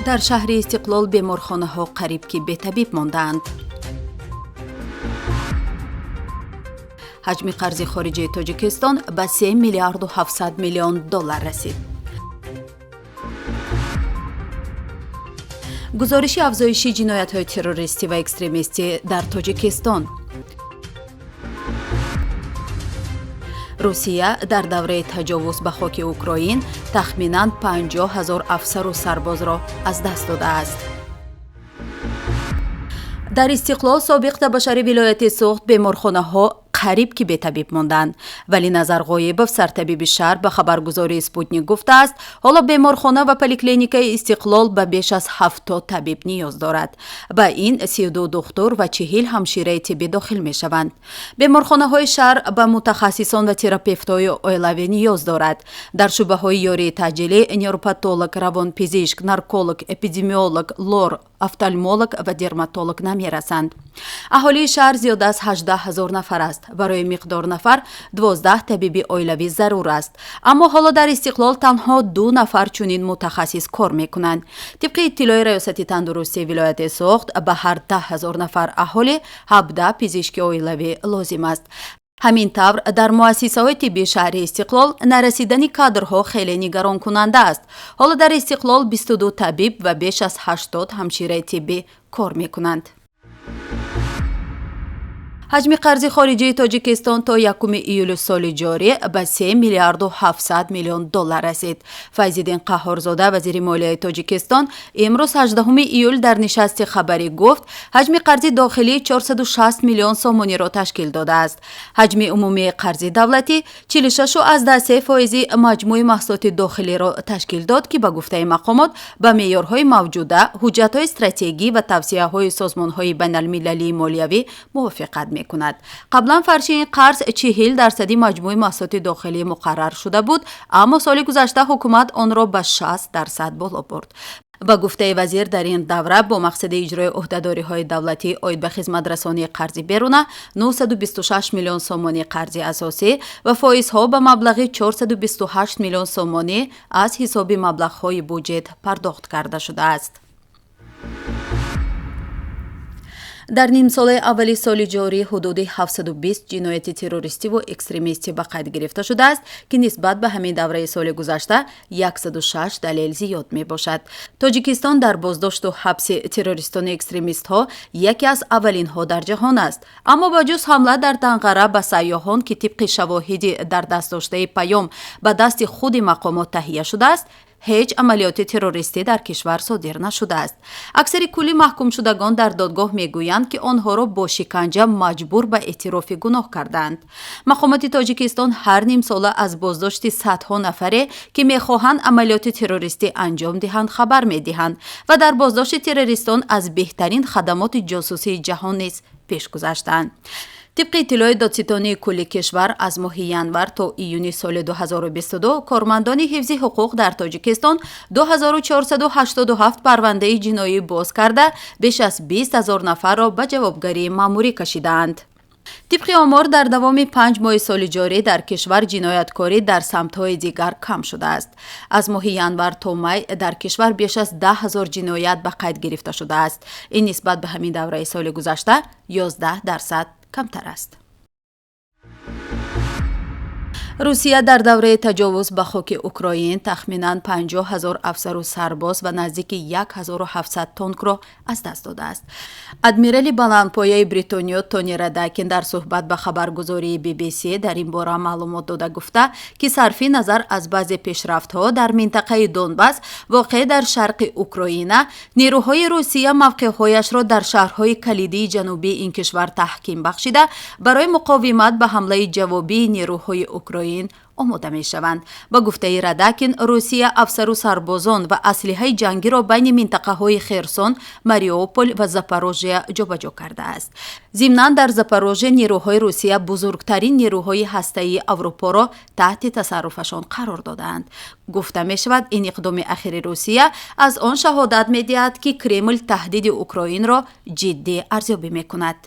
Дар шаҳри Истиқлол беморхонаҳо қариб ки бетабиб мондаанд. Ҳаҷми қарзи хориҷии Тоҷикистон ба 3 миллиарду 700 миллион доллар расид. Гузориши афзоиши ҷиноятҳои террористӣ ва экстремистӣ дар Тоҷикистон. Русия дар давраи таҷовуз ба хоки Украин тахминан 50 ҳазор афсару сарбозро аз даст додааст. Дар Истиқлол, собиқ табашари вилояти Суғд, беморхонаҳо қариб ки бетабиб монданд. Вале Назар Ғоибов, сартабиби шаҳр, ба хабаргузории Спутник гуфтааст, ҳоло беморхона ва поликлиникаи Истиқлол ба беш аз 70 табиб ниёз дорад. Ба ин 32 духтур ва 40 ҳамшираи тиббӣ дохил мешаванд. Беморхонаҳои шаҳр ба мутахассисон ва терапевтҳои оилавӣ ниёз дорад. Дар шӯъбаҳои ёрии таъҷилӣ невропатолог, равонпизишк, нарколог, эпидемиолог, лор, офтальмолог ва дерматолог намерасанд. Аҳолии шаҳр зиёда аз 18 ҳазор нафар аст. Барои миқдор нафар 12 табиби оилавӣ зарур аст. Аммо ҳоло дар Истиқлол танҳо 2 нафар чунин мутахассис кор мекунанд. Тибқи иттилои Раёсати тандурустии вилояти Суғд, ба ҳар 10 ҳазор нафар аҳолӣ 17 пизишки оилавӣ лозим аст. Ҳамин тавр, дар муассисаҳои тиббии шаҳри Истиқлол нарасидани кадрҳо хеле нигаронкунанда аст. Ҳоло дар Истиқлол 22 табиб ва беш аз 80 ҳамшираи тиббӣ кор мекунанд. Ҳаҷми қарзи хориҷии Тоҷикистон то 1 июли соли ҷорӣ ба 3 миллиарду 700 миллион доллар расид. Файзиддин Қаҳҳорзода, вазири молияи Тоҷикистон, имрӯз 18 июл дар нишасти хабарӣ гуфт, ҳаҷми қарзи дохилӣ 460 миллион сомониро ташкил додааст. Ҳаҷми умумии қарзи давлатӣ 46,3 фоизи маҷмӯи маҳсулоти дохилиро ташкил дод, ки ба гуфтаи мақомот ба меъёрҳои мавҷуда, ҳуҷҷатҳои стратегӣ ва тавсияҳои созмонҳои байналмилалии молиявӣ мувофиқат мекунад. Қаблан фарши ин қарз 40% маҷмӯи маҳсулоти дохилӣ муқаррар шуда буд, аммо соли гузашта ҳукумат онро ба 60% боло бурд. Ба гуфтаи вазир, дар ин давра бо мақсади иҷрои ӯҳдадориҳои давлатӣ оид ба хизматрасонии қарзи беруна 926 миллион сомонӣ қарзи асосӣ ва фоизҳо ба маблағи 428 миллион сомонӣ аз ҳисоби маблағҳои буҷет пардохт карда шудааст. Дар нимсолаи аввали соли ҷорӣ ҳудуди 720 ҷинояти террористиву экстремистӣ ба қайд гирифта шудааст, ки нисбат ба ҳамин давраи соли гузашта 106 далел зиёд мебошад. Тоҷикистон дар боздошту ҳабси террористону экстремистҳо яке аз аввалинҳо дар ҷаҳон аст. Аммо ба ҷуз ҳамла дар Данғара ба сайёҳон, ки тибқи шавоҳиди дар даст доштаи паём ба дасти худи мақомот таҳия шудааст, ҳеҷ амалиёти террористӣ дар кишвар содир нашудааст. Аксари кулли маҳкумшудагон дар додгоҳ мегӯянд, ки онҳоро бо шиканҷа маҷбур ба эътирофи гуноҳ кардаанд. Мақомоти Тоҷикистон ҳар нимсола аз боздошти садҳо нафаре, ки мехоҳанд амалиёти террористӣ анҷом диҳанд, хабар медиҳанд ва дар боздошти террористон аз беҳтарин хадамоти ҷосусии ҷаҳон низ пеш гузаштаанд. Тибқи иттилои Додситонии кулли кишвар, аз моҳи январ то июни соли 2022 кормандони ҳифзи ҳуқуқ дар Тоҷикистон 2487 парвандаи ҷиноӣ боз карда, беш аз 20 ҳазор нафарро ба ҷавобгарии маъмурӣ кашидаанд. Тибқи омор, дар давоми 5 моҳи соли ҷорӣ дар кишвар ҷинояткорӣ дар самтҳои дигар кам шудааст. Аз моҳи январ то май дар кишвар беш аз 10 ҳазор ҷиноят ба қайд гирифта шудааст. Ин нисбат ба ҳамин давраи соли гузашта 11% камтар аст. Русия дар давраи таҷовуз ба хоки Украин тахминан 50 ҳазор афсару сарбоз ва наздики 1700 тонкро аз даст додааст. Адмирали баландпояи Бритониё Тони Радакин дар суҳбат ба хабаргузории BBC дар ин бора маълумот дода гуфта, ки сарфи назар аз баъзе пешрафтҳо дар минтақаи Донбас, воқеъ дар шарқи Украина, нерӯҳои Русия мавқеъҳояшро дар шаҳрҳои калидии ҷанубии ин кишвар таҳким бахшида, барои муқовимат ба ҳамлаи ҷавобии нерӯҳои Украин омода мешаванд. Ба гуфтаи Радакин, Русия афсару сарбозон ва аслиҳаи ҷангиро байни минтақаҳои Херсон, Мариупол ва Запорожия ҷобаҷо кардааст. Зимнан, дар Запорожия нерӯҳои Русия бузургтарин нерӯҳои ҳастаии Аврупоро таҳти тасарруфашон қарор додаанд. Гуфта мешавад, ин иқдоми ахири Русия аз он шаҳодат медиҳад, ки Кремл таҳдиди Украинро ҷиддӣ арзёбӣ мекунад.